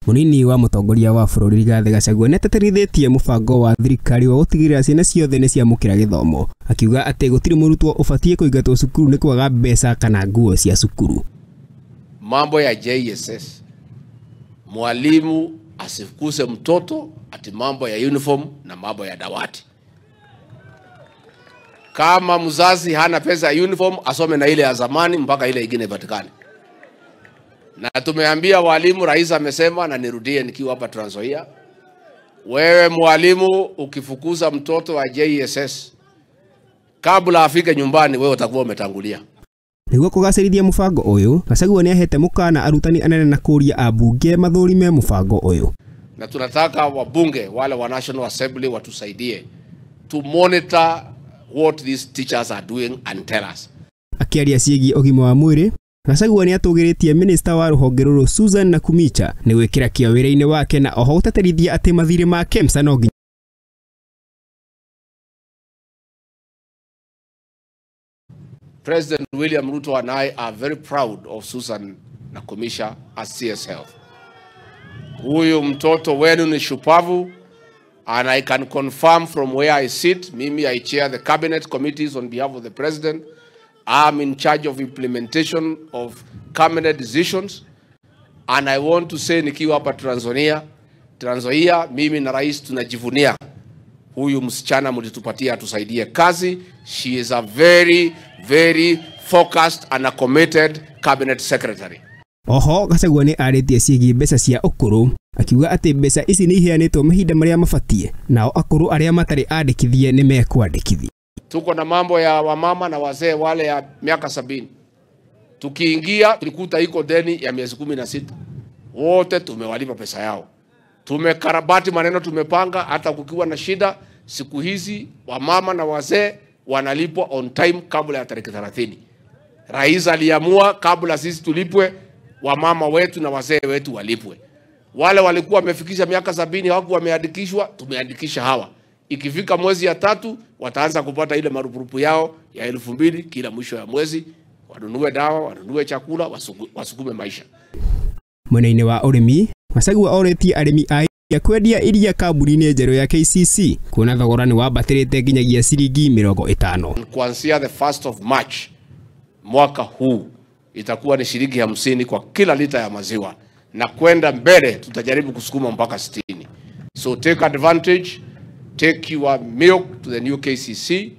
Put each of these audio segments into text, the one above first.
Munini wa mutongoria wa bururi Rigathi Gachagua nĩateterithĩtie mũbango wa thirikari wa gũtigĩrĩra ciana ciothe nĩciamũkĩra gĩthomo, akiuga atĩ gũtirĩ mũrutwo ũbatiĩ kũingatwo cukuru nĩ kwaga mbeca kana nguo cia cukuru. Mambo ya JSS, mwalimu asifukuse mtoto ati mambo ya uniform na mambo ya dawati. Kama mzazi hana pesa ya uniform, asome na ile ya zamani mpaka ile ingine ipatikane. Na tumeambia walimu, rais amesema, na nirudie nikiwa hapa Trans Nzoia, wewe mwalimu ukifukuza mtoto wa JSS kabla afike nyumbani, wewe utakuwa umetangulia. Nĩguo kũgacĩrithia mũbango ũyũ, Gachagua nĩahete mũkana arutani anene na kũria ambunge mathũrime mũbango ũyũ. Na tunataka wabunge wale wa National Assembly watusaidie to monitor what these teachers are doing and tell us. Akĩaria ciĩgiĩ ũgima wa mwĩrĩ, Gachagua nĩatũgĩrĩtie minista wa rũhonge rũrũ Susan Nakhumicha nĩ gwĩkĩra kĩo wĩra-inĩ wake na oho gũteterithia atĩ mathirĩ ma KEMSA no nginya. President William Ruto and I are very proud of Susan Nakhumicha as CS Health. Huyu mtoto wenu ni shupavu, and I can confirm from where I sit, mimi I chair the cabinet committees on behalf of the president. I'm in charge of implementation of cabinet decisions, and I want to say nikiwa hapa Trans Nzoia, mimi na rais tunajivunia huyu msichana mlitupatia atusaidie kazi. She is a very, very focused and a committed cabinet secretary. Oho Gachagua nĩ arĩtie ciĩgiĩ mbeca cia ũkũrũ, akiuga atĩ mbeca ici nĩ iheanĩtwo mahinda marĩa mabatie, nao akũrũ arĩa matarĩ andĩkithie nĩ mekwandĩkithia. Tuko na mambo ya wamama na wazee wale ya miaka 70. Tukiingia tulikuta iko deni ya miezi 16. Wote tumewalipa pesa yao. Tumekarabati maneno, tumepanga hata kukiwa na shida siku hizi wamama na wazee wanalipwa on time kabla ya tarehe 30. Rais aliamua kabla sisi tulipwe, wamama wetu na wazee wetu walipwe. Wale walikuwa wamefikisha miaka 70 hawakuwa wameandikishwa, tumeandikisha hawa. Ikifika mwezi ya 3 wataanza kupata ile marupurupu yao ya 2000 kila mwisho ya mwezi, wanunue dawa, wanunue chakula, wasukume maisha. Mwena-inĩ wa ũrĩmi, Gachagua orĩtie arĩmi a iria kwendia iria kambuni-inĩ njerũ ya KCC kuona thogora nĩ wambatĩrĩte nginyagia ciringi 50. Kuanzia the 1st of March mwaka huu itakuwa ni shilingi 50 kwa kila lita ya maziwa, na kwenda mbele tutajaribu kusukuma mpaka 60. So take advantage, take your milk to the new KCC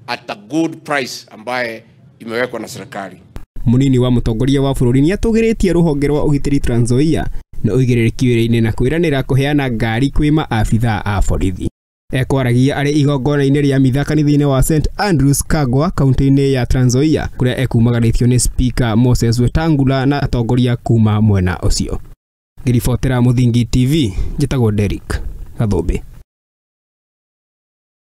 at a good price ambaye imewekwa na serikali. Munini wa mutongoria wa bururi nĩatũgĩrĩtie rũhonge rwa ũgitĩri Trans Nzoia na ũigĩrĩrĩki wĩra-inĩ na kwĩranĩra kũheana ngari kwĩ maabithaa a borithi. Ekwaragia arĩ igongona-inĩ rĩa mitha kanitha-inĩ wa St Andrews Kagwa kaunti-inĩ ya Trans Nzoia kũrĩa ekumagarĩtio nĩ Speaker Moses Wetangula na atongoria kuma mwena ũcio. Ngĩribotera Mũthingi TV, njĩtagwo Derrick Gathũmbĩ.